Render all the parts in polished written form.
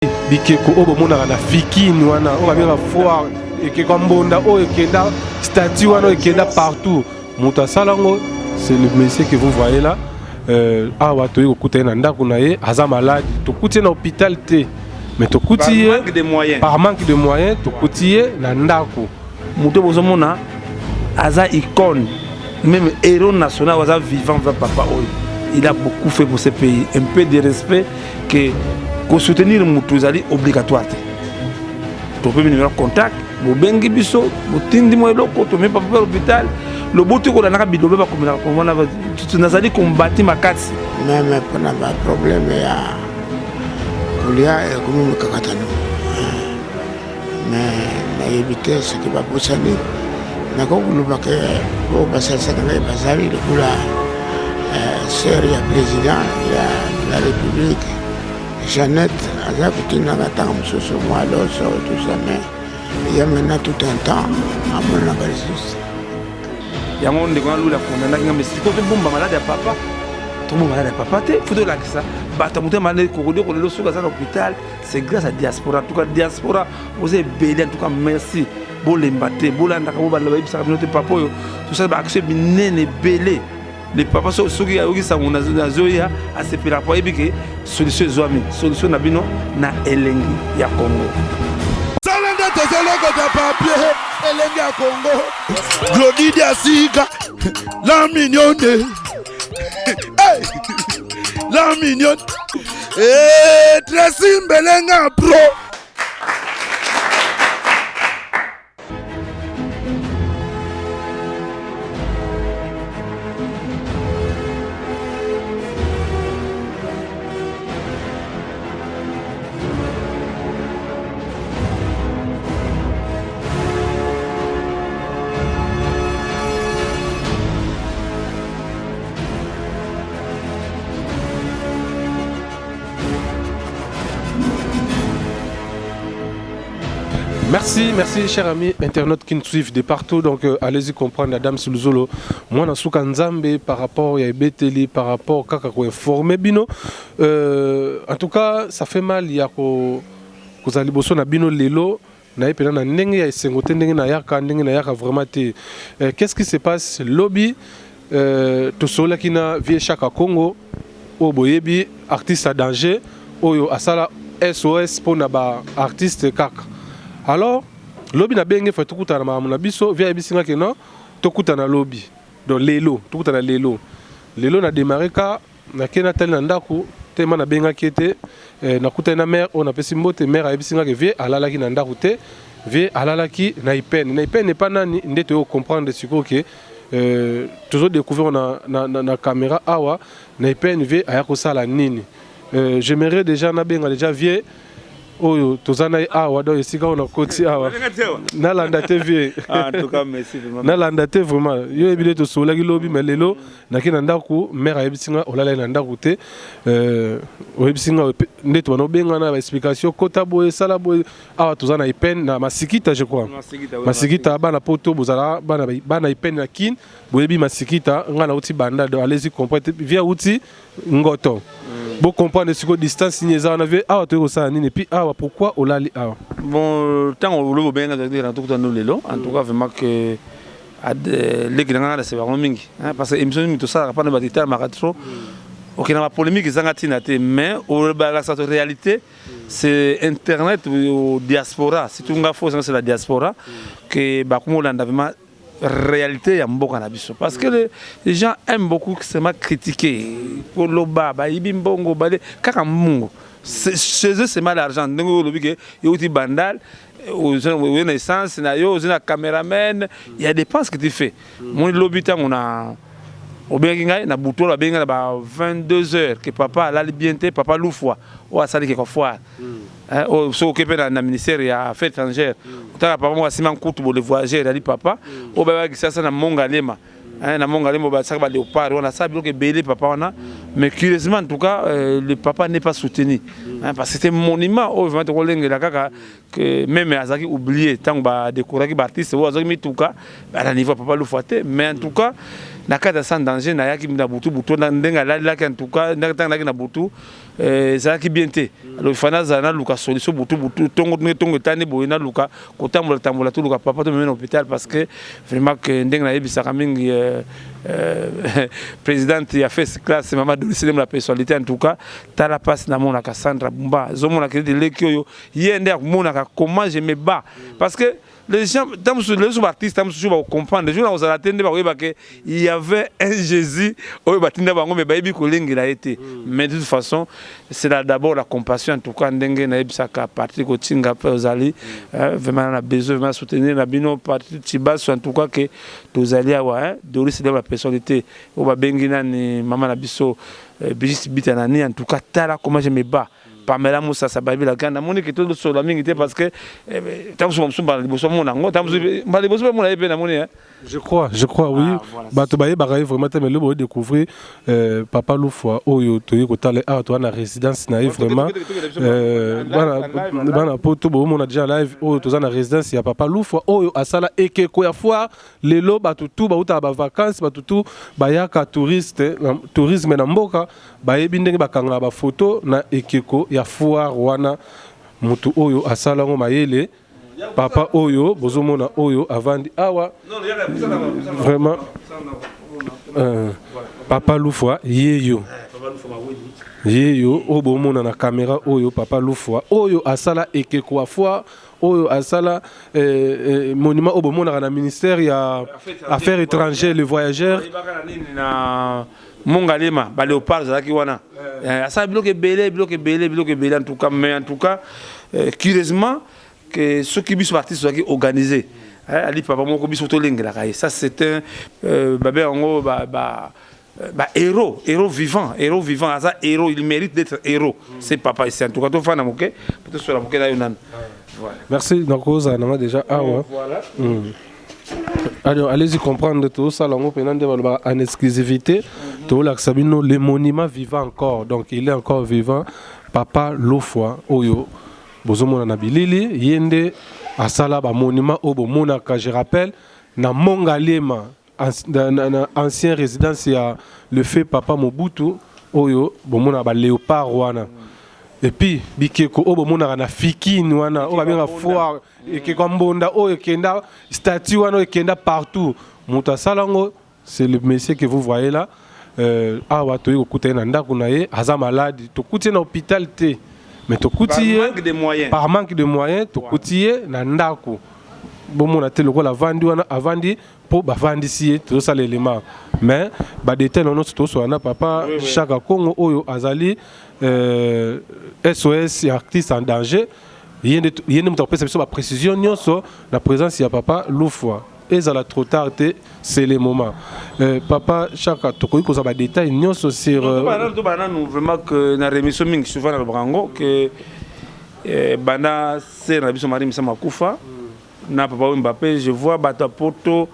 Bikeko oyo bomonaka na Fikin wana oyo babengaka foire, ekeko ya mbonda oyo ekenda statue wana oyo ekenda partout, moto asala yango c'est le monsieur que vous voyez là. Awa toyei kokuta ye na ndako na ye, aza malade, tokuti ye na hôpital te, mais tokuti ye manque de moyens. Par manque de moyens tokuti ye na ndako. Moto bozomona aza icône, même héros national, aza vivant va papa oyo. Il a beaucoup fait pour ce pays. Un peu de respect que kosoutenir moto ezali obligatoire te. Topebi numéro contact, bobengi biso, botindi mwa eloko, tomemi papa mpe hôpital. Lobutu kolandaka bilobe bakomelaka komona nazali kombati makasi. Même mpona baproblème ya kolia ekomi mikakatano, mais nayebi te soki babosani. Nakoki koloba ke oyo basalisaka ngai bazali lokola sœur ya président ya la République Jeannette, aza kotindanga ntango mosusu mwa loso, tout ça, mais ya maintenant tout un temps amonanaka lisusu. Yango ndeko na Lula akondandaki nga, mais sikoyo tobomba malade ya papa, tobomba malade ya papa te, faut tolakisa bato ya motema malade. Kokodoko lelo soki aza na hôpital, c'est grâce à diaspora. En tout cas diaspora oza ebele, en tout cas merci, bolemba te, bolandaka, bobanda bayebisaka bino te. Papa oyo tosala baaction minene ebele. Le papa soki ayoki sango nazoya, asepelaka po ayebi ke solution ezwami, solution na bino na Elengi ya Congo. Sala nde tozolokota papier Elengi ya Congo. Glodi Diasika la mignonne, hey! La mignonne. Hey, Tracy Mbelenga pro. Merci, merci, chers amis internautes qui nous suivent de partout. Donc, allez-y comprendre Adam Suluzolo. Moi, na suka Nzambe par rapport à Beteli, par rapport kaka ko informer bino. En tout cas, ça fait mal ya ko kozala liboso na bino lelo na ye pena na ndenge ya esengo te, ndenge na yaka, ndenge na yaka vraiment te. Qu'est-ce qui se passe lobi? Tosololaki na vieux Chaka Congo oyo boyebi, artiste à danger oyo asala SOS mpona ba artiste kaka. Alors lobi nabenge fa tokutana na makambo na biso, vieux ayebisi nga ke non, tokutana lobi. Donc lelo tokutana lelo. Lelo na démarré ka nake natali na ndako te, ma nabengaki ye te. Nakutani na mare oyo napesi mbote. Mare ayebisi nga ke vieux alalaki na ndako te, vieux alalaki na ipene. Na ipene epa nani nde toyei comprendre sikoyo ke tozodécouvrir na caméra awa na ipene vieux aya kosala nini. J'aimerais déjà nabenga déjà vieux oyo toza na ye awa. Donc esika oyo nakoti awa nalanda te vieux, nalanda te vraiment. Yo yebi nde tosololaki lobi, mais lelo nake na ndako, mare ayebisi nga olala ye na ndako te. Oyebisi nga nde tobanda obengana baexplication, kota boye, sala boye. Awa toza na ipene na Masikita, je crois Masikita. Bana poto bozala bana ipene na Kine, boyebi Masikita. Nga nauti Banda, donc allez-y comprendre, vieux auti Ngoto, bocomprendre sikoyo distance nini eza wana. Vieux, awa toyei kosala nini? Puis awa pourquoi olali awa? Bon, ntango olobi obenga na tokutana lelo, en tout cas vraiment que leki na nga na bango mingi, parce que émission mingi tosalaka mpana bato etalamaka trop, okenda bapolémique ezanga ntina te, mais obalakisa to réalité c'est internet au diaspora, surtout nga fo c'est la diaspora que bakomolanda vraiment réalité ya mboka na biso, parce que les gens aiment beaucoup seulement critiquer, koloba bayibi mbongo, bale kaka mbongo. Chez eux c'est mal l'argent. Ndenge olobi ke youti Bandal, oye na essence na yo, oza na caméraman, il y a des dépenses que tu fais. Moni lobi ntango na obengaki ngai na butu oyo, abengi ngai na ba 22 heures ke papa alali bien te, papa Lufwa oyo asali keka foire oyo. Soki oke mpe na ministère ya affaires étrangères, otala papa moko asima nkutu bo le voyageur ali papa oyo bayebaki sasa na Mongalema, na Mongalema basaka baléopard wana, asala biloko ebele papa wana. Mais curieusement, en tout cas, le papa n'est pas soutenu. Hein, parce que c'était monument oyo vraiment tokolengela kaka que même azalaki oublié ntango badekoraki baartiste oyo azwaki mituka na niveau ya Papa Lufwa te. Mais en tout cas, na kati ya Sans Danger, nayaki na butu butu, ndenge alalelaki. En tout cas, ntango nayaki na butu, ezalaki bien te. Alors il nazala naluka solution butu butu, ntongo ndenge ntongo etani boye, naluka kotambola tambola, toluka papa, tomemi na hôpital, parce que vraiment que ndenge nayebisaka mingi présidente ya first class, mama Doris, la personnalité, en tout cas tala mpasi namonaka Sandra Bumba, ezomonaka ete leki oyo ye nde akomonaka comment je me bats, parce que les gens, ntango mosusu lelo baartiste, ntango mosusu bakocomprendre jour na kozala te nde bakoyeba ke il y avait un Jésus oyo batinda bango, mais bayebi kolengela ye te. Mais de toute façon, c'est d'abord la compassion. En tout cas, ndenge nayebisaka Patrick Otinga mpe ozali vraiment na besoin vraiment soutenir na bino, Patrick Chibaso. En tout cas ke tozali awa, Doris de la personnalité oyo babengi nani, mama na biso Brigitte Bita nani. En tout cas, tala comment je me bats. Pamela Mosasa babelaka, namoni ke tosola mingi te, parce que ntango mosusu mosusu mbala liboso amona yango, ntango mosusu mbala liboso mpe amona ye mpe namoni. Je crois, oui. Bato bayebaka ye vraiment te, mais lobo découvrir Papa Lufwa oyo toyei kotala awa, toza na résidence na ye vraiment. Bana poto bomona déjà live oyo, toza na résidence ya Papa Lufwa oyo asala ekeko ya foire. Lelo bato tu bautaka bavacance, bato tu bayaka touriste, tourisme na mboka, bayebi ndenge bakangaka bafoto na ekeko ya foire wana. Motu oyo asala yango mayele, papa oyo bozomona oyo avandi awa, vraiment Papa Lufwa yeyo, yeyo oyo bomona na caméra oyo, Papa Lufwa oyo asala ekeko ya foire, oyo asala monument oyo bomonaka na ministère ya Affaires étrangères, le voyageur. Na Mongalema, baléopard ezalaki wana, asala biloko ebele, biloko ebele, biloko ebele en tout cas. Mais en tout cas, curieusement que soki biso baartiste tozalaki organisé, ali papa moko biso tolengelaka ye, ça c'est un babe yango ba héros, héros vivant, héros vivant, aza héros, il mérite d'être héros, c'est papa ici. En tout cas, tofanda moke, tosola moke na yo nanu. Merci. Nakozala nanga déjà awa. Voilà. Alors, allez-y comprendre, tosala yango mpena nde balobaka en exclusivité. Tolakisa bino le monument vivant encore, donc il est encore vivant, Papa Lofwa oyo bozomona na bilili. Ye nde asala bamonument oyo bomonaka, je rappelle, na Mongalema, na ancien résidence ya le fait papa Mobutu, oyo bomonaka baléopard wana, et puis bikeko oyo bomonaka na Fikine wana, oyo babengaka foire, ekeko ya mbonda oyo ekenda, statue wana oyo ekenda partout, moto asala yango, c'est le monsieur que vous voyez là. Awa toyei kokuta ye na ndako na ye, aza malade, tokuti ye na hôpital te, mais tokuti ye manque de moyens. Par manque de moyens, tokuti ye na ndako. Bomona te lokola avandi wana, avandi mpo bavandisi ye, tozosala elema, mais badetail na nyonso tozosola na Papa Chaka Congo oyo azali SOS ya artiste en danger. Ye nde moto akopesa biso baprécision nyonso na présence ya Papa Lufwa. Ezala trop tard te, c'est le moment. Papa Chaka, tokoki kozwa badetail nyonso sur Tobana nanu vraiment que na rémission mingi, souvent nalobaka yango que banda sere na biso Marie Misama akufa na Papa Wemba mpe, je vois bato ya poto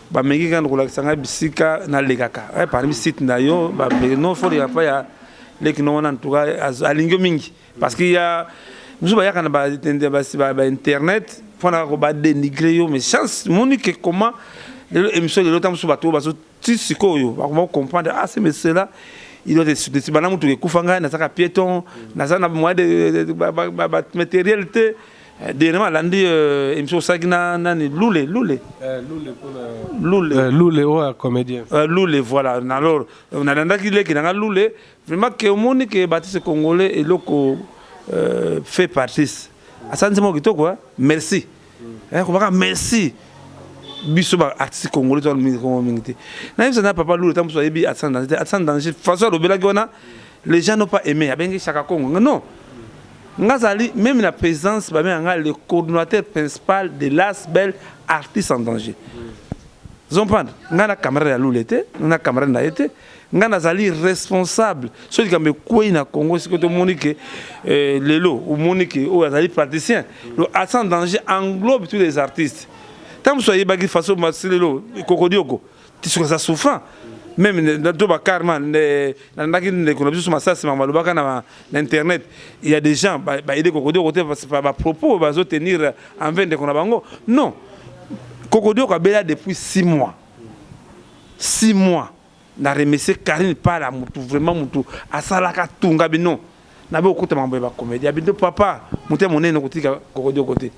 bamengi kaka kolakisa ngai bisika nalekaka parmi site na yo, no foleka pa ya leki no wana. En tout cas, alingi yo mingi, parce que ya mosusu bayaka na bainternet mpona kaka badénigre yo. Mais chance moni ke comment lelo émission, lelo ta mosusu bato oyo bazoti sikoyo bakoma comprendre: ah, ce monsieur là, il doit être bana mutu ekufa, ngai nazaka piéton, naza na moyen de matériel te. Dernièrement alandi émission osalaki na nani, Lule, Lule. Lule, Lule oyo comédien. Lule, voilà. Alors nalandaki leki nanga Lule, vraiment ke omoni ke baartiste congolais eloko fait partie asala nzembo kitoko. Merci kobaka, merci. Biso baartiste congolais toza mingi te. Nayebisa na papa Lule, ta mosusu ayebi artiste en danger te. Artiste en danger, façon alobelaki wana, les gens n'ont pas aimé. Abengi Chaka Congo. Non, nga azali même na présidence, babenga nga le coordonnateur principal de l'ASBL Artiste en danger. Ozomprendre, ngai na camarade ya Lule te, na camarade na ye te. Ngai nazali responsable. Soki likambo ekwei na Congo, sikoyo tomoni ke lelo omoni ke oyo azali praticien, le artiste en danger englobe tous les artistes. Ntango mosusu ayebaki façon masi lelo kokodioko ti soki aza souffrant. Même to bakarma nalandaki ndeko na biso Masasi, makambo alobaka na internet. Il y a des gens baaider Kokodioko te, bapropos bazotenir envers ndeko na bango. Non, Kokodioko abela depuis 6 mois, 6 mois. Na remercier Karine Pala, mutu vraiment mutu asalaka tunga bino nabe okuta makambo ya bacomédie ya papa motu ya monene kotika Kokodioko te.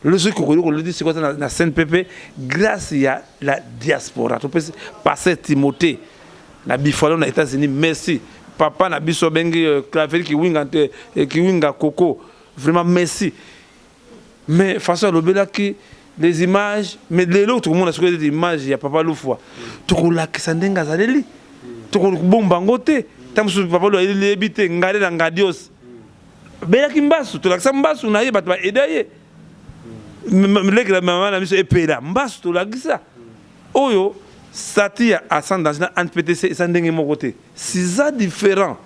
Lelo soki Kokodioko lodi sikoyo na CNPP, grâce ya la diaspora. Topesi pasteur Timothée na Bifalo na États-Unis merci. Papa na biso abengi Claver Kiwinga te, Kiwinga Koko, vraiment merci. Mais façon alobelaki les images, mais lelo tokomona soki ete image ya papa Lufwa, tokolakisa ndenge azaleli, tokobomba yango te. Ntango mosusu papa Lu ayebi te ngade na ngadios belaki mbasu, tolakisa mbasu na ye, bato baeda ye, lekela mama na biso epela mbasu, tolakisa oyo sati ya Art en danger na ANPTC eza ndenge moko te. Siza différent,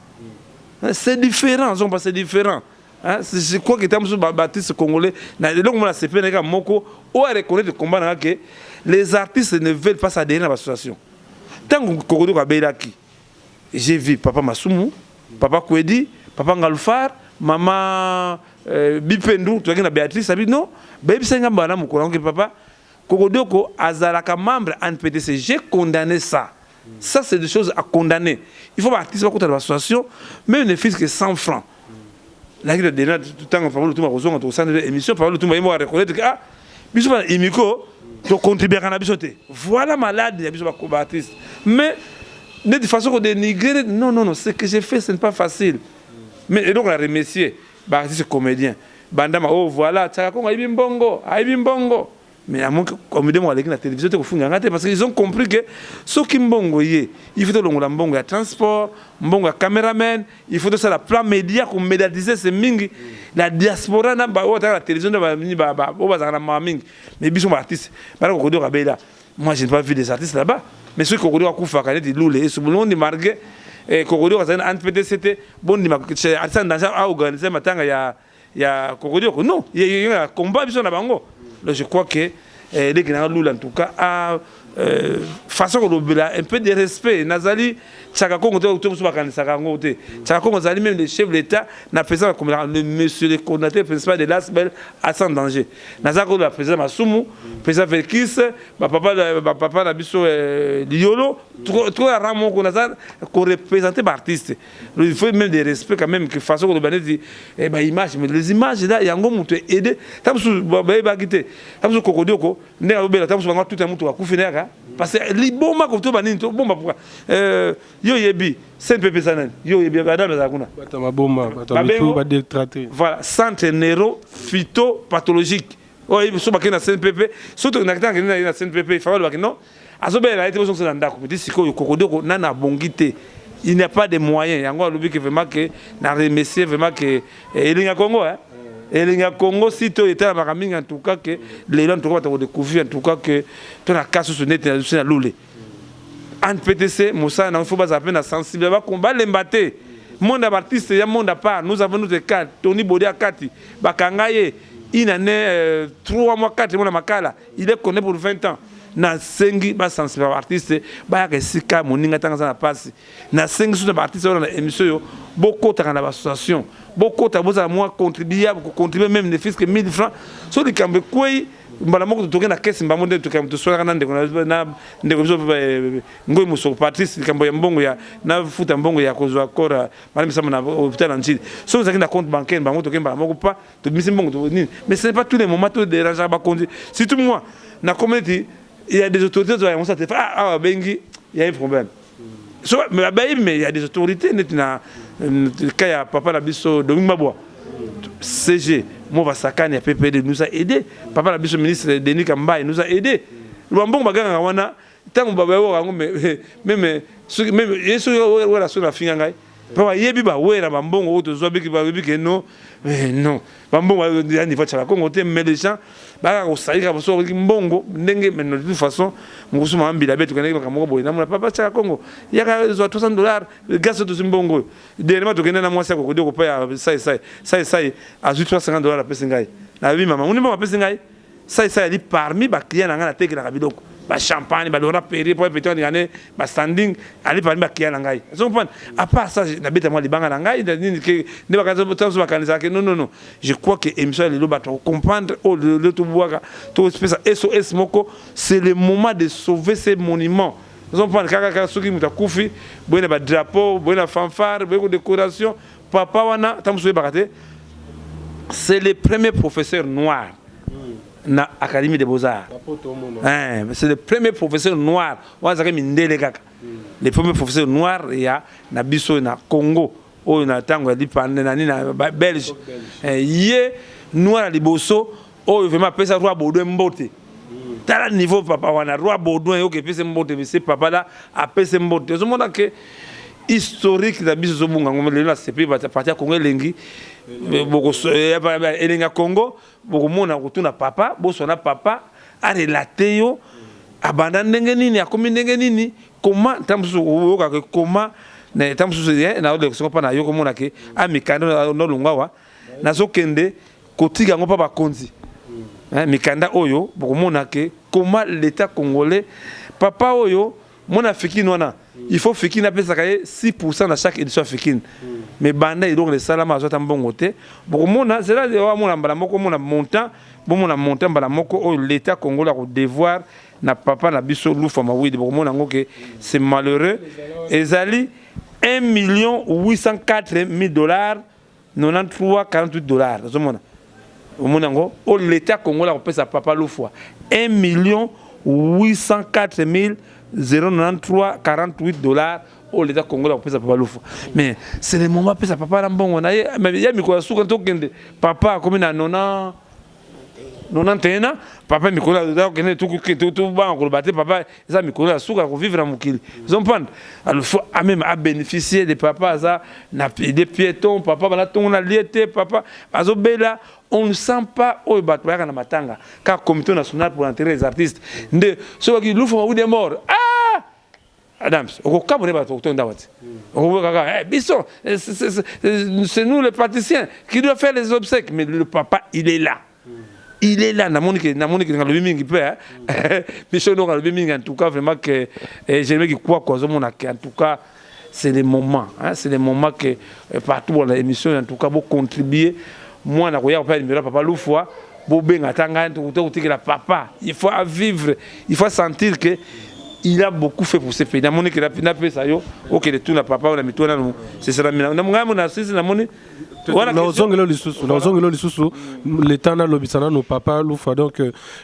c'est différent, zongo, c'est différent. Je crois que ntango mosusu baartiste congolais na eloko mona sepe na kaka moko oyo areconnaître combat nanga ke les artistes ne veulent pas s'adhérer na bassociation. Ntango Kokodoko abelaki, j'ai vu papa Masumu, papa Kwedi, papa Ngalufar, mama Bipendu, tozalaki na Béatrice abi non, bayebisaki nga mbala mokolo yango ke papa Kokodoko azalaka membre ANPTC. J'ai condamné ça. Ça, c'est des choses à condamner. Il faut baartiste bakota na bassociation, même ne fût que 100 francs. Naki na dena ntango papa Lutumba kozonga, tokosala émission. Papa Lutumba ye moko areconnaître ke ah, biso bana imiko tocontribuaka na biso te. Voilà malade ya biso baartiste. Mais de façon kodénigrer, non, non, non, ce que j'ai fait, ce n'est pas facile. Mais eloko na remercier baartiste comédien bandama, oh voilà, Tiaka Kongo ayibi mbongo, ayibi mbongo. Mais amoki comédien moko aleki na télévision te kofunga nga te, parce que ils ont compris que soki mbongo ye, il faut tolongola mbongo ya transport, mbongo ya caméraman, il faut tosala plan média, komédiatiser. C'est mingi la diaspora na oyo bataka na télévision nde oyo bazalaka na mawa mingi. Mais biso baartiste bana Kokodioka bela, moi je n'ai pas vu des artistes là-bas. Mais soki Kokodioka akufaka neti lule esubulondi marge, Kokodioka azali na ANPTC te, bondima artiste en danger aorganiser matanga ya Kokodioko? Non, ya combat biso na bango. Donc je crois que eleki nanga Lula, en tout cas a façon kolobela, un peu de respect. Nazali Tiaka Kongo te, to mosusu bakanisaka yango te. Tiaka Kongo azali même le chef de l'État na président bakomelaka le monsieur le coordinateur principal de l'ASBL Art en danger. Naza koloba président Masumu, président Verkis, bapapa na biso Liolo, trop ya rang moko naza koreprésenter baartiste. Il faut même des respect quand même, que façon koloba neti baimage. Mais les images là, yango moto aide ta mosusu bayebaki te. Ta mosusu Kokodioko ndenge azobela, ta mosusu bango tuta moto akufi na yaka, parce que liboma to banini tobomba. Pourquoi yo oyebi CNPP eza nani? Yo oyebi badame azala kuna. Bato maboma, bato mitu badétraqué. Voilà, centre neuro phyto pathologique oyo. So bakende na CNPP, so tokende na CNPP, ifa balobaki non, azobelela ye te, bozongisa na ndako. Meti sikoyo Kokodioko nani abongi te, il n'y a pas de moyen. Yango alobi ke vraiment ke na remercier vraiment ke elingi ya Congo, hein, elingi ya Congo si to etalamaka mingi. En tout cas ke lelo, en tout cas bato kodécouvrir, en tout cas ke to na ka susu neti na biso na Lule ANPTC, mosala nango fo bazala mpe na sensible, balemba te. Monde ya baartiste ya monde à part, nous avons notre cas Tony Bodi akati bakanga ye une année, 3 mois, 4 mois na Makala, il est connu pour 20 ans. Nasengi basensible baartiste bayaka esika moninga ntango aza na mpasi. Nasengi susu na baartiste oyo na émission oyo, bokotaka na baassociation, bokota, bozala mwa contribuable, kocontribue même ne fût que 1000 francs. So likambo ekwei mbala moko, totoke na kese mbamo nde tosolaka na ndeko na ndeko biso Ngoi Mosoko Patrice, likambo ya mbongo ya nafuta mbongo ya kozwa corps malamisama na hôpital na Njili. Soki ozalaki na compte bancaire bango, toke mbala moko pa tobimisi mbongo nini. Mais ce n'est pas tous les moments todérangeaka bakonzi, surtout moi na komi neti il y a des autorités oyo yango sa téléphone, ah, awa bengi, il y a un problème. So bayebi, mais il y a des autorités neti na cas ya papa na biso Dominique Mabwa, CG Mova Sakani ya PPD nous a aidé, papa na biso ministre Denis Kambaye nous a aidé. Bambongo bagangaka wana ntango bayoka yango, même soki même ye soki wera soki nafinga ngai mpo bayebi bawera bambongo oyo tozwa biki, bayebi ke non, non, bambongo ya niveau Tiaka Kongo te. Mais les gens bakaka kosalika so mbongo ndenge. Mais de toute façon mokusu mama mbila be tokendaki makambo moko boye, namona papa Tiaka Kongo yaka zwa 300 dollars gaz, tozwi mbongo oyo. Dernièrement tokende na mwasi ya kokodi kopa ya sai sai sai sai, azwi 350 dollars, apesi ngai. Nayebi mama muni mbongo apesi ngai sai sai, ali parmi baclient na ngai natekelaka biloko. Ba champagne, ba Laurent Perrier po petit alingane ba standing ali parmi ba client na ngai. Ozo comprendre? À part ça, na beta mwa libanga na ngai nini ke nde bakanisa tanso bakanisaka ke non non non. Je crois que émission ya lelo bato comprendre oyo lelo tobwaka topesa SOS moko, c'est le moment de sauver ces monuments. Ozo comprendre? Kaka kaka soki moto akufi boye na ba drapeau, boye na fanfare, boye ko décoration, papa wana ntango mosusu oyebaka te, c'est le premier professeur noir na Académie des Beaux-Arts. Hein, c'est le premier professeur noir oyo azalaki mindele kaka, le premier professeur noir ya na biso na Congo oyo na ntango ya lipande na nini na Belge. Ye noir ya liboso oyo vraiment apesa roi Baudouin mbote. Tala niveau papa wana, roi Baudouin oyo epesi mbote, mais papa la apesi mbote. Ozomona ke historique na biso ezobunga ngo. Lelo na sepi parti ya Congo Elengi, Elengi ya Congo, bokomona kotuna papa, boswana papa arelater yo abanda ndenge nini, akomi ndenge nini, koma ntango mosusu oyokaka koma ntango mosusu naolekisoko mpa na yo komona ke amikanda nolongwa awa, nazokende kotika yango mpa bakonzi. Mikanda oyo bokomona ke comment l'État congolais, papa oyo mona Fikine wana, il faut Fikine apesaka ye 6 na chaque édition ya Fikine, mais banda eloko esalama azwa ata mbongo te. Bokomona zela amona mbala moko, omona montant, bomona montant mbala moko oyo l'État congolais akodevoir na papa na biso Lufa Mawidi. Bokomona yango ke c'est malheureux, ezali 1 million 804 000 dollars 93 48 dollars. Ozomona, omona yango oyo l'État congolais akopesa papa Lufwa, 1 million 804 000 093 48 dollars oyo l'État congolais akopesa papa Lufwa. Mais c'est le moment apesa papa na mbongo na ye ya mikolo ya suka. Tokende, papa akomi na nona 91 ans. Papa mikolo akende, tobanga koloba te, papa eza mikolo ya suka kovivre na mokili. Ozomprendre? Alors faut même abénéficier de papa. Aza na des piétons, papa bana ntongo na lie te, papa azobela, on ne sent pas oyo bato bayaka na matanga kaka Comité national pour enterrer les artistes nde soki Lufa Mawidi est mort, ah Adams, okokabona bato kotonda wati kaka biso, c'est nous les praticiens qui doivent faire les obsèques, mais le papa, il est là, il est là. Namoni ke ngalobi mingi mpe biso ndongo alobi mingi. En tout cas vraiment que Jérémie Kikwako azomona ke en tout cas c'est le moment, hein, c'est le moment que partout dans l'émission, en tout cas bo contribuer. Mwana koya kopesa numéro ya papa Lufwa, bobenga ata ngai kotikela papa. Il faut vivre, il faut sentir que il a beaucoup fait pour ce pays. Namoni ke napesa yo okende tuna papa oyo na mito nanu sesela ngai mona sisi namoni. Nazongela lisusu, nazongela lisusu le temps nalobisa nanu papa Lufa. Donc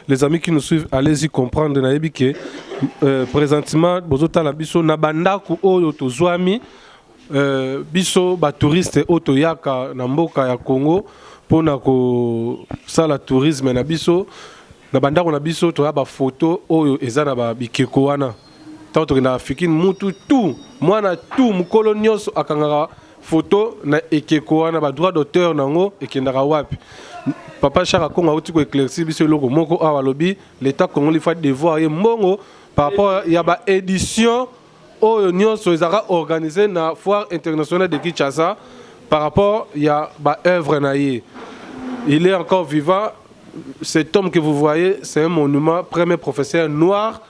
les amis qui nous suivent, allez-y comprendre. Nayebi ke présentement bozotala biso na bandako oyo tozwami, biso batouriste oyo toyaka na mboka ya Congo mpona kosala tourisme na biso, na bandako na biso toya bafoto oyo eza na bikeko wana. Ntango tokendaka Fikine, mutu tu, mwana tu, mokolo nyonso akangaka foto na ekeko wana. Badroit d'auteur nango ekendaka wapi? Papa Chaka Kongo auti koéclaircir biso eloko moko awa. Alobi l'État congolais faut devoir ye mbongo par rapport ya baédition oyo nyonso ezalaka organisé na Foire internationale de Kinshasa par rapport ya baœuvre na ye. Il est encore vivant, cet homme que vous voyez, c'est un monument, premier professeur noir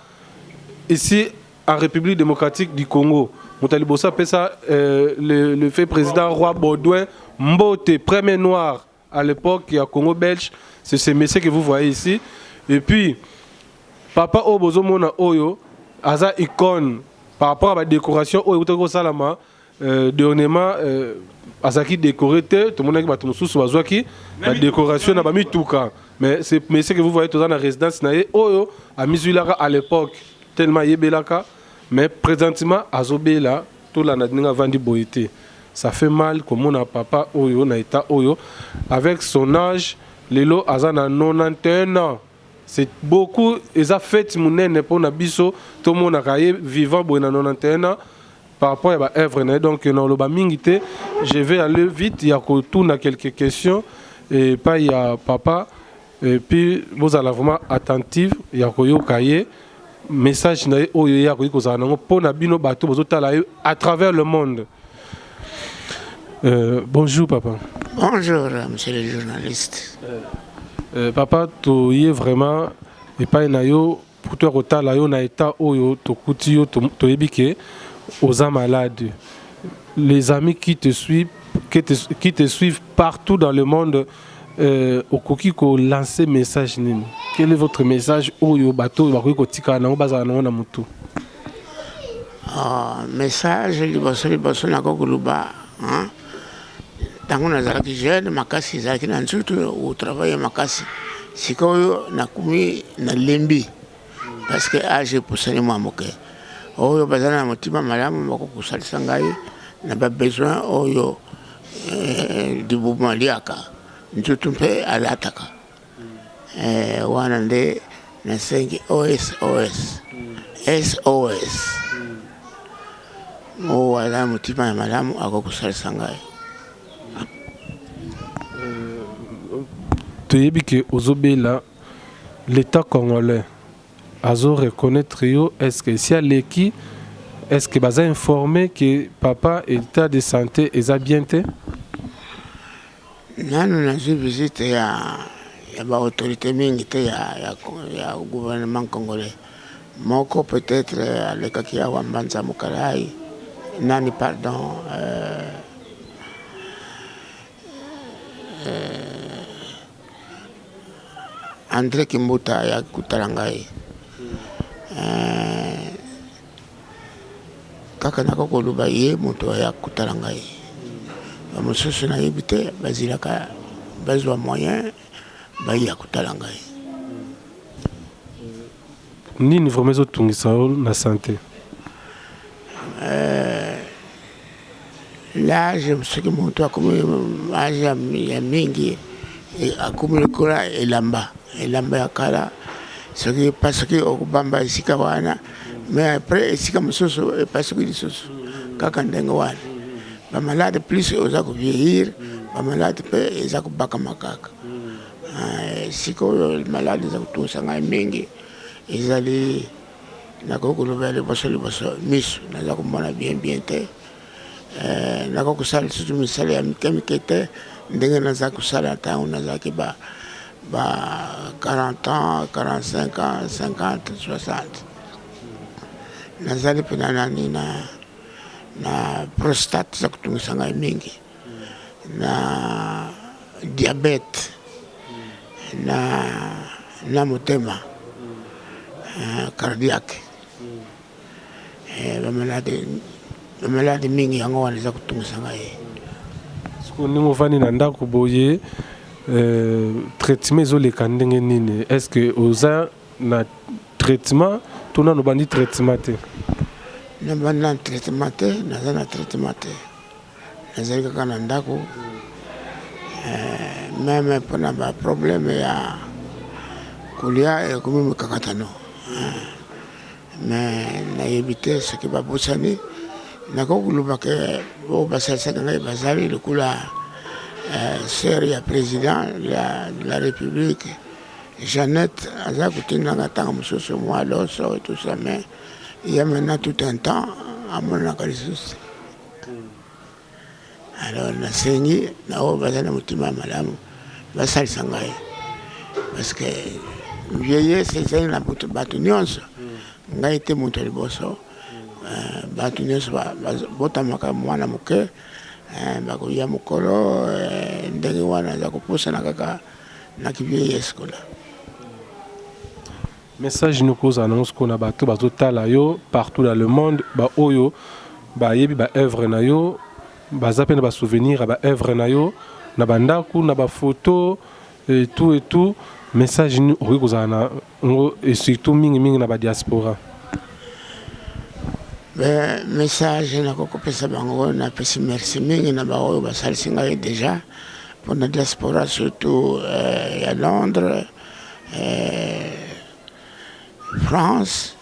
ici en République démocratique du Congo. Moto ya liboso apesa le fait président roi Baudouin mbote, premier noir à l'époque ya Congo belge, c'est ce monsieur que vous voyez ici. Et puis papa oyo bozomona oyo aza icône par rapport à badécoration oyo eutaki kosalama dernièrement. Azalaki décoré te, tomonaki bato mosusu bazwaki badécoration na bamituka, mais c'est monsieur que vous voyez. Toza na résidence na ye oyo amizwilaka à l'époque, tellement ayebelaka, mais présentement azobela. Tolanda ndenge avandi boye te, ça fait mal komona papa oyo na état oyo avec son âge. Lelo aza na 91 ans, c'est beaucoup. Eza fête monene mpona biso tomonaka ye vivant boye na 91 ans par rapport ya baœuvre na ye. Donc naloba mingi te, je vais aller vite ya kotuna quelques questions epai ya papa, et puis bozala vraiment attentive ya koyoka ye message na ye oyo ye akoki kozala nango mpo na bino bato bozotala ye à travers le monde. Bonjour papa. Bonjour, monsieur le journaliste. Papa, toye vraiment epai na yo. pour toya kotala yo na état oyo tokuti yo, toyebi ke oza malade. Les amis qui te suivent, qui te suivent partout dans le monde, okoki kolancer message nini? Quel est votre message oyo bato oyo bakoki kotikala nango, bazala nango na motu? Message liboso liboso nakoki koloba, ntango nazalaki jeune, makasi ezalaki na nzutu, otravaille makasi. Sikoyo nakomi nalembi parce que âge epusani mwa moke. Oyo baza na motima malamu bakoki kosalisa ngai na babesoin oyo libumu aliaka, nzutu mpe alataka. Wana nde nasengi OSOS, SOS. Oyo aza na motima ya malamu akoki kosalisa ngai. Toyebi ke ozobela, l'État congolais azo reconnaître yo. Est ce que esi aleki, est ce que baza informé ke papa état de santé eza bien te? Nanu nazwi visite ya baautorité mingi te ya gouvernement congolais. Moko peut-être alekaki awa, Mbanza Mokalai, nani, pardon, André Kimbuta ayaki kotala ngai. Kaka nako koloba ye moto aya kotala ngai. Bamosusu nayebi te, bazilaka bazwa moyen baya kotala ngai. Nini vraiment ezotungisa yo na santé? L'âge, soki moto akomi âge ya mingi, akomi lokola elamba, elamba ya kala. Soki soki okobamba esika wana, mais après esika mosusu epasuki lisusu, kaka ndenge wana. Bamalade, plus oza kovieillir, bamalade mpe eza kobakama kaka. Sikoyo malade eza kotungisa ngai mingi ezali, nakoki koloba ya liboso liboso, miso. Naza komona bien bien te. Nakoki kosala lisusu misala ya mike mike te ndenge naza kosala ntango nazalaki ba 40 ans, 45 ans, 50, 60. Nazali mpena nani na prostate, eza kotungisa ngai mingi, na diabète, na motema, cardiaque. Bamalade mingi, yango wana eza kotungisa ngai. Sikoyo ndenge ovandi na ndako boye, traitement ezoleka ndenge nini? Est ce que oza na traitement to nano obandi traitement te? Nabandi na traitement te, naza na traitement te, nazali kaka na ndako. Même mpona baproblème ya kolia ekomi mikakatano, mais nayebi te soki babosani. Nakoki koloba ke oyo basalisaka ngai bazali lokola sœur ya président de la République, Jeannette, aza kotindanga ntango mosusu mwa loso et tout ça, mais il y a maintenant tout un temps amonanaka lisusu. Alors nasengi na oyo baza na motema ya malamu basalisa ngai, parce que vieillesse ezali na bato nyonso, ngai te moto ya liboso. Bato nyonso botamaka mwana moke, bakoya mokolo. Ndenge wana aza kopusana kaka na kivieillesse kuna. Message nini okozala nango sikoyo na bato bazotala yo partout dans le monde, baoyo bayebi baœuvre na yo, baza mpe na basouvenir ya baœuvre na yo na bandako, na bafoto et tout et tout? Message nini okoki kozala na yango, et surtout mingimingi na badiaspora? Message nakoki kopesa bango, napesi merci mingi na baoyo basalisi ngai déjà mpona diaspora, surtout ya Londres, France.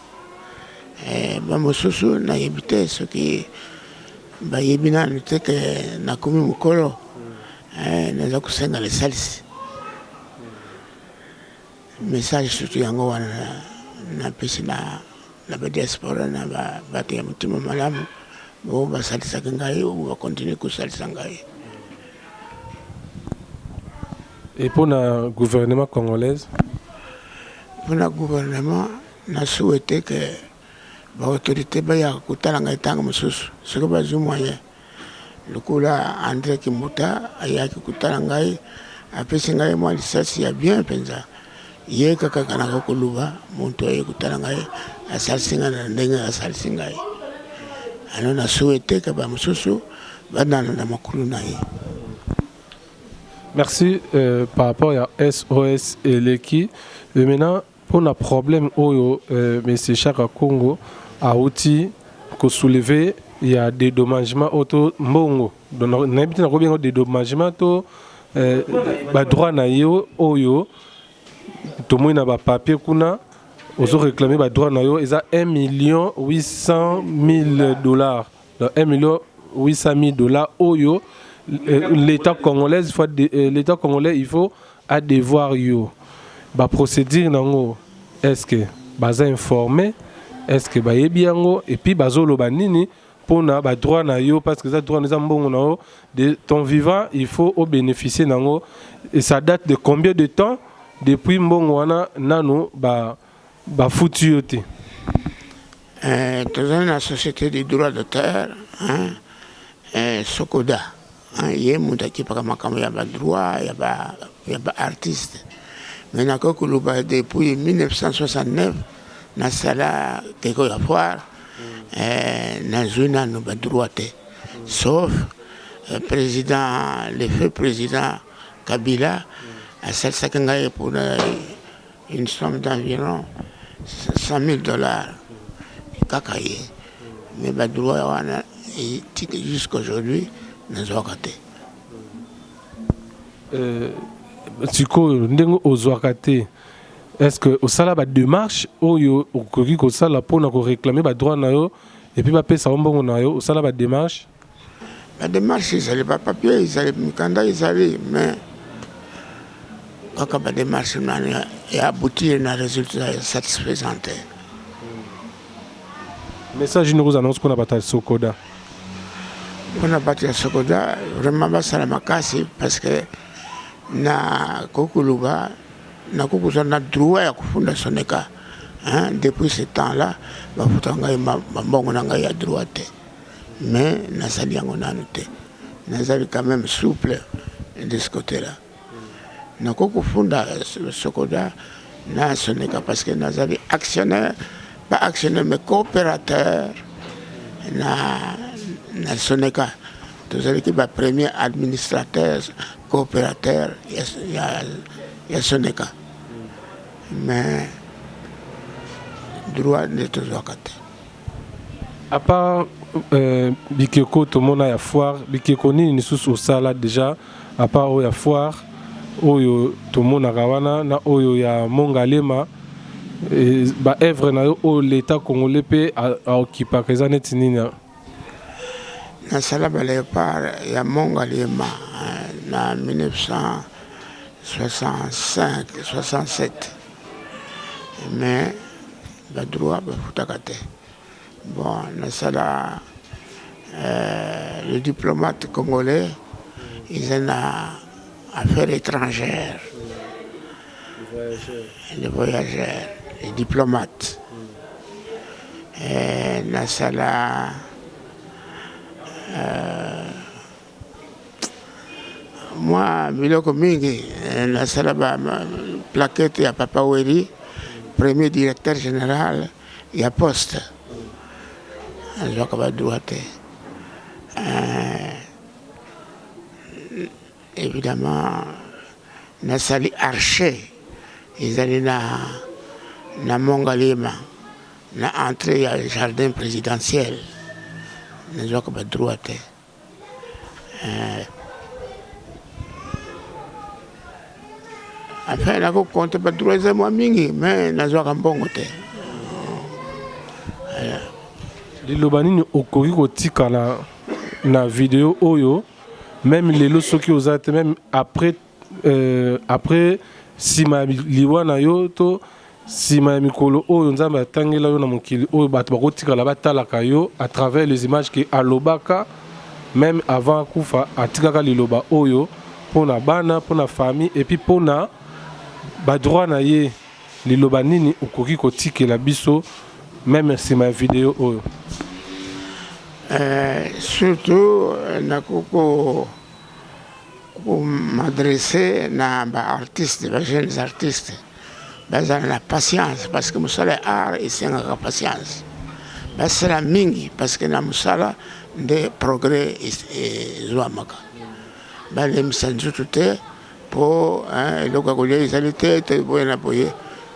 Bamosusu nayebi te soki bayebi nanu te ke nakomi mokolo, naza kosenga lisalisi. Message surtout yango wana napesi na badiaspora, na bato ya motema malamu oyo basalisaki ngai, oyo bakontinue kosalisa ngai. Et pour le gouvernement congolaise? Mpona gouvernement, Na souhaite que ba autorités bayaka kotala ngai ntango mosusu soki bazwi moyen, lokola Andre Kimbuta ayaki kotala ngai, apesi ngai mwa lisasi ya bien mpenza. Ye kaka kanaka koloba moto aye kotala ngai asalisi ngai na ndenge asalisi ngai. Alors na souhaite que ba mosusu banana na makolo na ye. Merci par rapport ya SOS eleki. Et maintenant pona problème oyo monsieur Shaka Kongo awuti ko soulever ya dedommagement oyo to mbongo, donc nayebi te nakobenga yango dedommagement to ba droit na yo oyo tomoni na ba papier kuna ozo reclamer ba droit na yo eza 1 million 800 mille dollars. Donc 1 million 800 mille dollars oyo l'État congolais il faut l'État congolais il faut a devoir yo ba procédure nango, est-ce que baza informé, est-ce que bayebi yango et puis bazoloba nini mpona ba droit na yo, parce que eza droit, eza mbongo na yo de ton vivant, il faut obénéficier nango. Et ça date de combien de temps depuis mbongo wana nanu bafuti yo te? Tozali na Société du droit d'auteur, hein, Socoda, hein, ye moto akipaka makambo ya badroit ya baartiste. Mais nakoki koloba depuis 1969 nasala keko ya foire, nazwi nano badroit te, sauf président, le feu président Kabila asalisaki ngai pour une somme d'environ 100 000 $ kaka ye. Mais badroit wana jusqu'aujourd'hui nazwaka te. Sikoyo ndenge ozwaka te, est ce que osala badémarche oyo okoki kosala mpona koréclamer badroit na yo et puis bapesa yo mbongo na yo? Osala badémarche? Badémarche ezali, bapapier ezali, mikanda ezali, mais kaka badémarche nani eaboutir na résultat satisfaisant te. Message nini okozala nango mpona bato ya Socoda? Mpona bato ya Socoda, vraiment basala makasi, parce que nakoki koloba nakoki kozwa na droit ya kofunda Soneca, hein. Depuis ce temps là bafuta ngai bambongo na ngai ya droit te, mais nasali yango nanu te. Nazali quand même souple de ce côté là. Nakoki kofunda Socoda na Soneca parce que nazali actionnaire, pas actionnaire mais coopérateur na Soneca. Tozalaki bapremier administrateur coopérateur ya Soneca, mais droit nde tozwaka te. À part bikeko tomona ya foire, bikeko nini lisusu osala déjà à part oyo ya foire oyo tomonaka wana na oyo ya Mongalema? Baœuvre na yo oyo l'État congolais mpe aokipaka eza neti nini? Nasala baléopard ya Mongalema na 1965, 67, mais badroit bafutaka te. Bon, nasala le diplomate congolais eza na affaires étrangères, les voyageurs, les diplomates. Nasala mwa biloko mingi. Nasala ba plaquette ya Papa Weri, premier directeur général ya poste, azwaka badroit te. Évidemment nasali archer ezali na Mongalema, na entrée ya jardin présidentiel, nazwaka badroit te. Enfin, nakocompter badroit eza mwa mingi, mais nazwaka mbongo te. Liloba nini okoki kotika na video oyo, même lelo soki oza te, même après nsima ya liwa na yo to nsima ya mikolo oyo Nzambe atangela yo na mokili oyo, bato bakotikala batalaka yo à travers les images ke alobaka même avant akufa, atikaka liloba oyo mpona bana, mpona famille et puis mpona badroit na ye? Liloba nini okoki kotikela biso meme nsima ya video oyo? Surtout nakoki ko m'adresser na ba artistes, ba jeunes artistes bazala na patience parce que mosala ya art esengaka patience. Basala mingi parce que na mosala nde progrès ezwamaka. Balembisa nzoto te po eloko ya kolia ezali te to boye na boye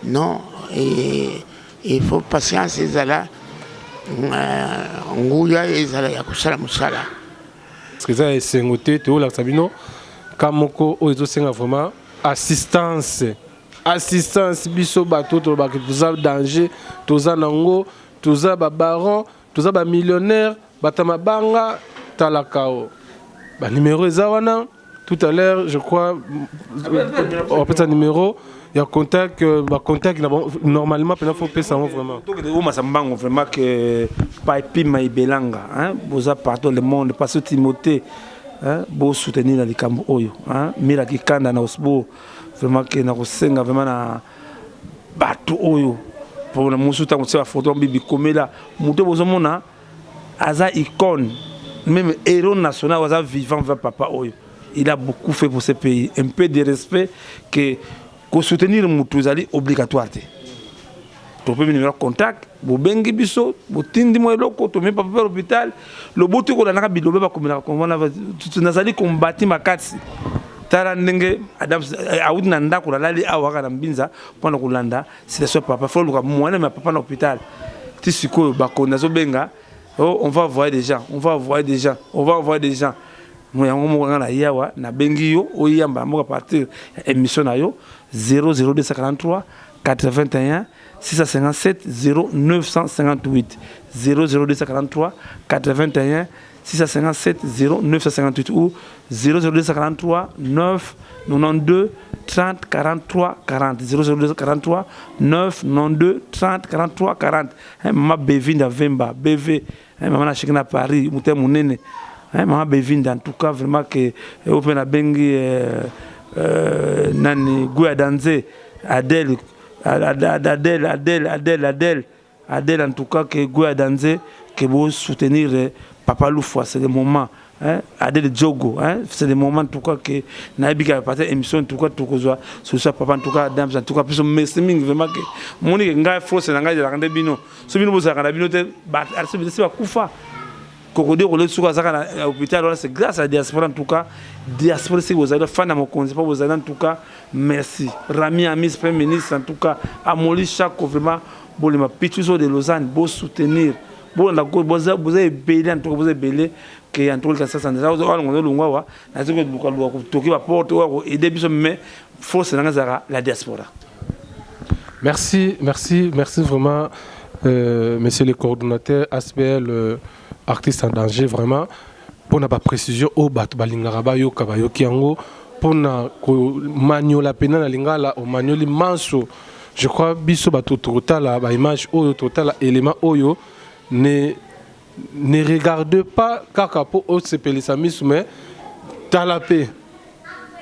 non, il faut patience ezala, nguya ezala ya kosala mosala. Parce que eza ya esengo te, toyolakisa bino ka moko oyo ezosenga vraiment assistance. Assistance biso bato tolobaka toza danger, toza nango, toza ba baron, toza ba millionnaire, bato ya mabanga talaka o. Ba numéro eza wana. Tout à l'heure, je crois, on numéro, il y a contact, bah, contact, normalement, il faut payer ça vraiment. Vraiment que Paipi Maibelanga, hein, boza partout le monde, parce que Timothée, hein, bo soutenir na likambo oyo, hein, Mira Kikanda na Osbo, vraiment que na kosenga vraiment na bato oyo, pour na musu tango tsa photo bibi komela, muto bozomona aza icône, même héros national, aza vivant vers papa oyo. Il a beaucoup fait pour ce pays. Un peu de respect que soutenir mutu ezali obligatoire te. Topemi numéro contact, bobengi biso, botindi mo eloko, tomemi papa pe l'hôpital, lobutu kolandaka bilobe bakomelaka komona nazali kombati makasi. Tala ndenge Adam awuti na ndako nalali awa kaka na mbinza mpona kolanda situation ya papa. Fo luka mwana ya papa na hôpital. Ti sikoyo bakonzi nazobenga, oh, on va envoyer des gens, on va envoyer des gens, on va envoyer des gens. Mo yango moko nga na yawa nabengi yo oyamba moko à partir ya émission na yo 00243 81 657 0958 00243 81 657 0958 ou 00243 9 92 30 43 40 00243 9 92 30 43 40. Hein, mama Bevinda Vemba BV, hein, mama na cheki na Paris muté munene, hein, mama Bevinda en tout cas vraiment que open na bengi nani Gouya Danze Adèle Adèle Adèle Adèle Adèle Adèle en tout cas que Gouya Danze que vous soutenir Papa Loufoua, c'est le moment, hein, Adèle Djogo, hein, c'est le moment en tout cas que nayebi ka partir émission en tout cas tokozwa sur ça papa en tout cas Adams en tout cas biso merci mingi vraiment que moni que ngai force na ngai ezalaka nde bino so bino bozalaka na bino te ba artiste se bakufa kokode kole suka azaka na hôpital wana, c'est grâce à la diaspora en tout cas. Diaspora c'est bozali fan na mokonzi pa bozali en tout cas merci Rami Amis premier ministre en tout cas Amoli Chako vraiment bolema Pichuso de Lausanne bo soutenir bolanda boza boza ebele en tout cas boza ebele ke en tout cas ça ça wana ngono lungwa wa nazo ko luka luka toki ba porte wa ko aider biso mais force na ngazaka la diaspora. Merci, merci, merci vraiment monsieur le coordonnateur ASBL artiste en danger vraiment pour na ba précision o bato balingaka bayoka bayoki yango pour na ko maniola pena na lingala o manioli manso. Je crois biso bato totala ba image oyo totala élément oyo ne regarde pas kaka po osepelisa miso mais tala pe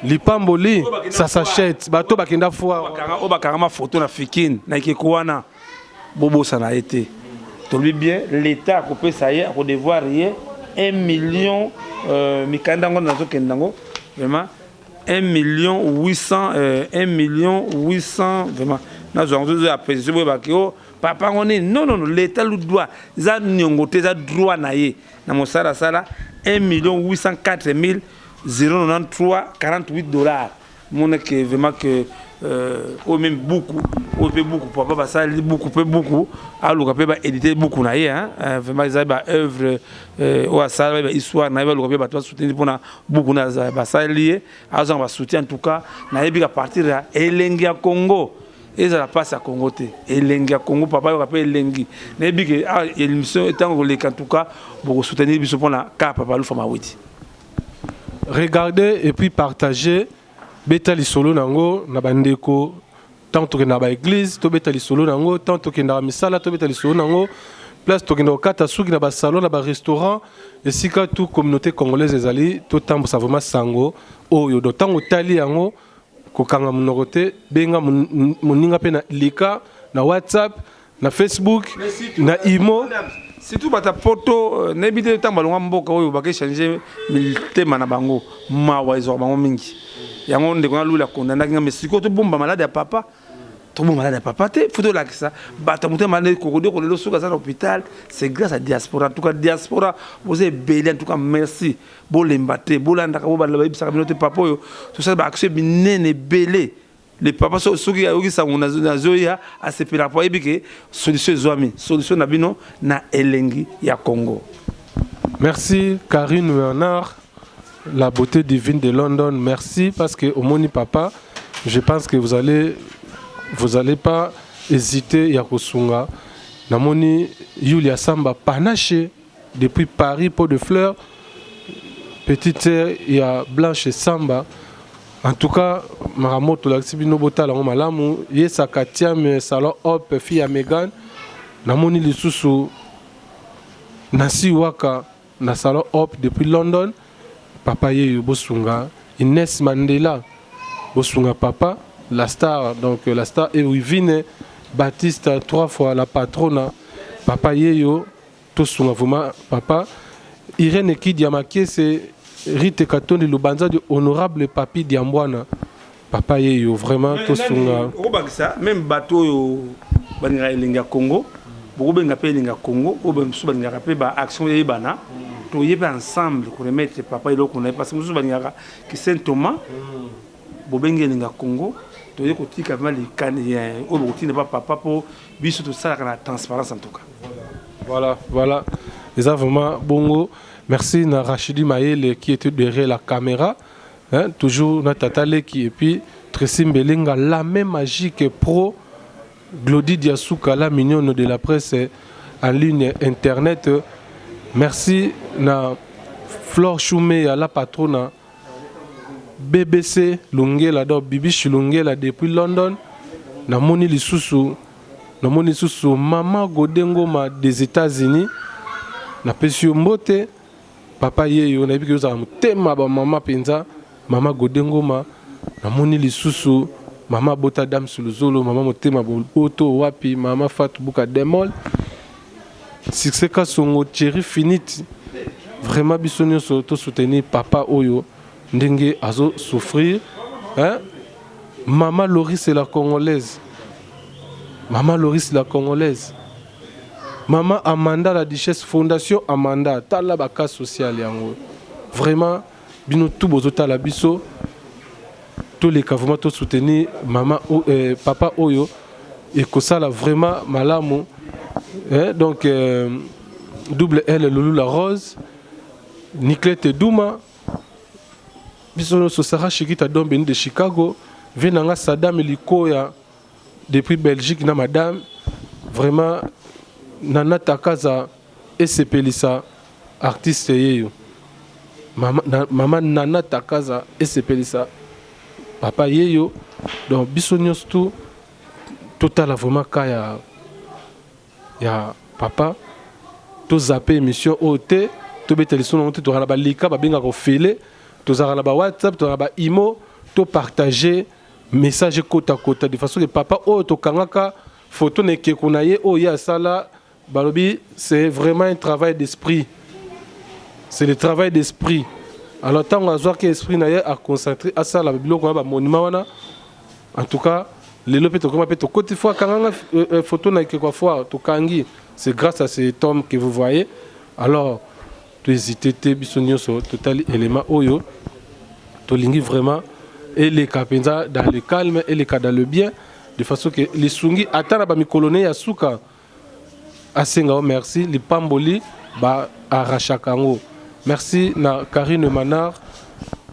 lipamboli ça s'achète bato bakenda foire oyo bakanga ma photo na fikine na ekeko wana bobosana ye te. Tolobi bien l'état akopesa ye akodevoir ye 1 million mikanda yango nazokende yango vraiment 1 million 800 1 million 800 vraiment nazwa yango ya précision boyebaki o papa yango nini non non non l'état lui doit eza niongo te eza droit na ye na mosala asala 1 million 804 mille 093 48 dollars moneke vraiment que oyo même buku oyo mpe buku papa basali buku mpe buku aluka mpe baédite buku na ye, hein, vraiment ezali baœuvre oyo asala bahistoire na ye baluka mpe bato basoutenir mpona buku na basali ye azwanga basoutien. En tout cas nayebi ka partir ya elengi ya Congo ezala mpasi ya Congo te elengi ya Congo papa yoka mpe elengi nayebi ke émission ntango koleka en tout cas bokosoutenir biso mpona ka Papa Lufa Mawiti. Regardez et puis partagez beta lisolo nango na bandeko tant tokendaka baéglise tobeta lisolo nango tant tokendaka misala tobeta lisolo nango place tokendaka kokata suki na basalon na barestaurant esika tout communauté congolaise ezali totambusa vraiment sango oyo. Donc ntango otali yango Kokanga monoko te, benga moninga mpe na lika na WhatsApp, na Facebook, na Imo. Surtout bato ya poto, nayebi te ntango balongwa mboka oyo bake change mitema na bango, mawa ezwaka bango mingi. Yango ndeko na Lula akondandaki nga, mais sikoyo tobomba malade ya papa, tobomba malade ya papa te, faut tolakisa bato ya motema nde kokodoko. Lelo soki aza na hôpital, c'est grâce à diaspora. En tout cas, diaspora, boza ebele. En tout cas, merci. Bolemba te, bolandaka, bobanda bayebisaka bino te. Papa oyo tosala baaction minene ebele. Le papa, soki ayoki sango nazoya, asepelaka po ayebi ke solution ezwami, solution na bino na Elengi ya Congo. Merci Karine Bernard, la beauté divine de London. Merci parce que omoni papa, je pense que vous allez pas hésiter ya kosunga. Namoni Yulia Samba Panache depuis Paris, pot de fleurs. Petite sœur ya Blanche Samba. En tout cas, makambo tolakisi bino, botala yango malamu. Yesaka Tiam Salon Hop, fille ya Megan. Namoni lisusu Nancy Waka na Salon Hop depuis London. Papa yeyo, bosunga. Inès Mandela, bosunga papa, la star, donc la star et Wivine Baptiste, trois fois la patrona. Papa yeyo, tosunga vraiment papa. Irène Kidia Makiese, Rite Katondi Lubanza de honorable Papi Diambwana. Papa yeyo, vraiment tosunga. Okobakisa même bato oyo balingaka Elengi ya Congo, bokobenga mpe Elengi ya Congo. Oyo bamosusu balingaka mpe baaction eyebana, toyebi ensemble koremettre papa eloko na ye, parce que mosusu balingaka ki Saint Thomas. Bobengi Elengi ya Congo, toye kotika vraiment likani oyo bokotinda pa papa, mpo biso tosalaka na transparence en tout cas. Voilà. Eza vraiment bongo. Merci na Rachidi Mayele qui était derrière la caméra. Hein, toujours na Tata Leki et puis Tracy Mbelenga, la main magique pro. Glody Diasuka, la mignonne de la presse en ligne internet. Merci na Flore Choumé, la patrona BBC Lungela, donc Bibi Lungela depuis London. Namoni lisusu, namoni lisusu Mama Godengoma des États-Unis. Napesi yo mbote. Papa yeyo, nayebi ke ozala motema bamama mpenza. Mama Godengoma, namoni lisusu mama Bota Dame Suluzolo, mama motema boto wapi, mama Fatou Buka Demol, Succès Kasongo, Thierry Finiti. Vraiment, biso nyonso tosoutenir papa oyo ndenge azosouffrir, hein? Mama Loris la Congolaise, mama Loris la Congolaise, mama Amanda la Duchesse, Fondation Amanda. Tala bacas social yango. Vraiment, bino tout bozotala biso, toleka vraiment tosoutenir mama, papa oyo ekosala vraiment malamu, eh, donc double L Lulu la Rose, Niclette Duma, biso nyonso, Sarah Shikita Don Beni de Chicago, vie nanga Sadam Likoya depuis Belgique na madame. Vraiment, Nana Takaza esepelisa artiste yeyo. Mama, na, mama Nana Takaza esepelisa papa yeyo. Donc biso nyonso tu totala vraiment ka ya papa. Tozape émission oyo te, tobeta liso nango te. Tozala na balika babengaka ofele, tozalaka na bawhatsapp, tozalaka na baimo. Topartage message ekotakota de façon ke papa oyo tokangaka photo na ekeko na ye oyo ye asala. Balobi c'est vraiment un travail d'esprit, c'est le travail d'esprit. Alors ntango azwaki esprit na ye, aconcentre, asala biloko wana, bamonument wana. En tout cas, lelo mpe tokoma mpe tokoti fo akanganga photo na ekeko ya foire tokangi. C'est grâce à cet homme que vous voyez. Alors tohésite te, biso nyonso totali élément oyo tolingi vraiment eleka mpenza dans le calme, eleka dans le bien, de façon ke lisungi ata na bamikolo ne ya suka asenga o merci lipamboli baarrachaka yango. Merci na Karine Manar,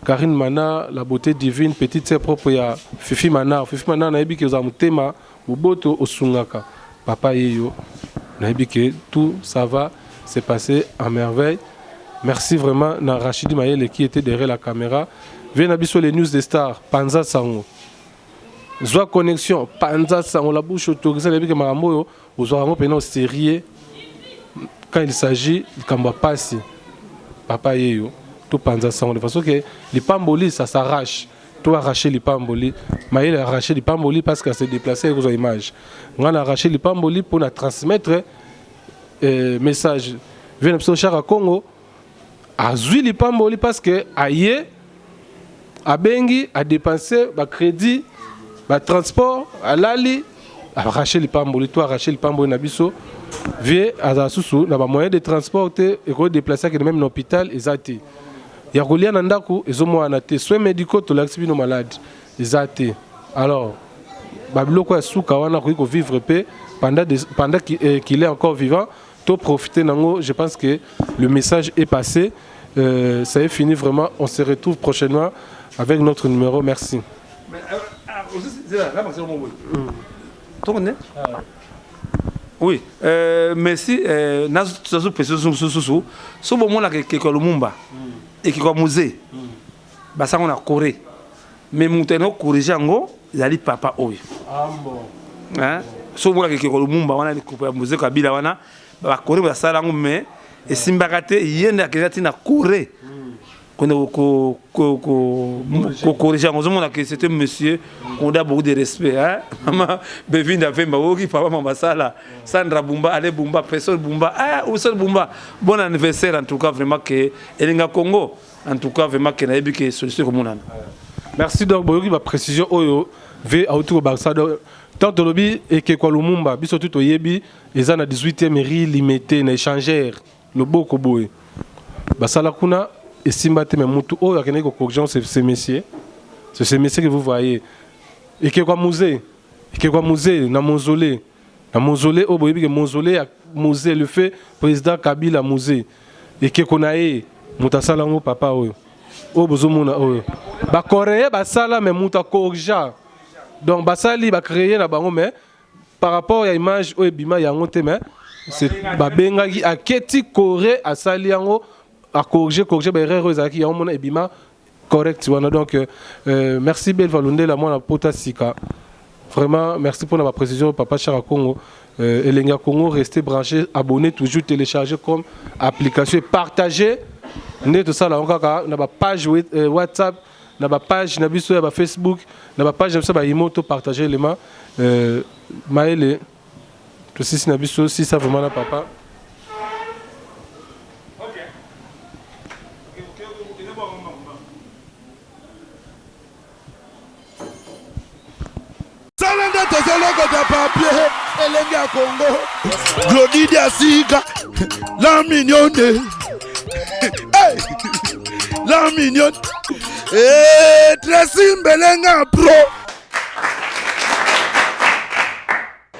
Karine Manar, la beauté divine, petite sœur propre ya Fifi Manar. Fifi Manar, nayebi ke ozala motema boboto, osungaka papa yeyo. Nayebi ke tout ça va se passer en merveille. Merci vraiment na Rachidi Mayele qui était derrière la caméra. Vie na biso les news des stars, panza sango, zwa connexion, panza sango, la bouche autorisée. Nayebi ke makambo oyo ozwaka yango mpena au sérieux quand il s'agit likambo ya pasi. Papa yeyo, topanza sango de façon ke lipamboli ça s'arrache. To arracher lipamboli, mayele arracher lipamboli parce que se déplacer ekozwa image. Nga na arracher lipamboli pour na transmettre message. Vieux na biso Shaka Congo azwi lipamboli parce que aye abengi a dépenser ba crédit, ba transport, alali arracher lipamboli. To arracher lipamboli na biso. Vieux azala susu na ba moyen de transport te, eko déplacer akende même na hôpital eza te, ya kolia na ndako ezomwana te, soins médicaux tolakisi bino malade eza te. Alors babiloko ya suka wana akoki kovivre mpe pendant qu'il est encore vivant, to profiter nango. Je pense que le message est passé. Ça est fini vraiment, on se retrouve prochainement avec notre numéro. Merci. Mais, ah, oui, merci. Nazopesa susu so bomonaka ekeko ya Lumumba, ekeko ya Mzee, basango na Corée, mais moto ayina kocorriger yango ezali papa oyo. So omonaka ekeko ya Lumumba wana, ekeko ya Mzee Kabila wana, bacorée basala yango, mais esimbaka te. Ye nde akenda ti na Corée kende kocorriger yango. Ozomona que c'était monsieur qu'on a beaucoup de respect, hein? Mama Bevinda Vemba oki, papa mama sala Sandra Bumba, Ale Bumba, Personne Bumba, ah Wilson Bumba, bon anniversaire. En tout cas vraiment que elinga Congo, en tout cas vraiment que nayebi que solution komonana. Merci. Donc boyoki baprécision oyo ve auti kobakisa. Donc tant tolobi ekeko ya Lumumba, biso tu toyebi eza na 18e rue Limete, na échangeur loboko boye. Basala kuna, esimba te, mais mutu oyo akendaki kocorriger, c'est ce monsieur, c'est ce monsieur que vous voyez. Ekeko ya Mzee, ekeko ya Mzee na mausolée, na mausolée oyo boyebi ke mausolée ya Mzee, le fait président Kabila, Mzee, ekeko na ye, moto asala yango papa oyo oyo bozomona oyo. Bacoréen basala, mais moto acorriger. Donc basali, bacréer na bango, mais par rapport ya image oyo ebima yango te, mais babengaki aketi Corée, asali yango, acorriger, corriger baerreur oyo ezalaki yango, mona ebima correct wana. Donc merci Belva Lundela, mwana pota sika. Vraiment merci pour la précision, papa Chara Congo. Elenga Congo, restez branchés, abonnez toujours, téléchargez comme application et partagez nde tosala yango kaka na bapage WhatsApp, na bapage na biso ya bafacebook, na bapage na biso ya baimo, to partage elema mayele tosisi na biso sisa vraiment na papa. Sala nde tozolokota papier elenge ya Kongo, Glodi Diasika, la mignonne. Hey! La mignonne. Hey, Tracy Mbelenga pro.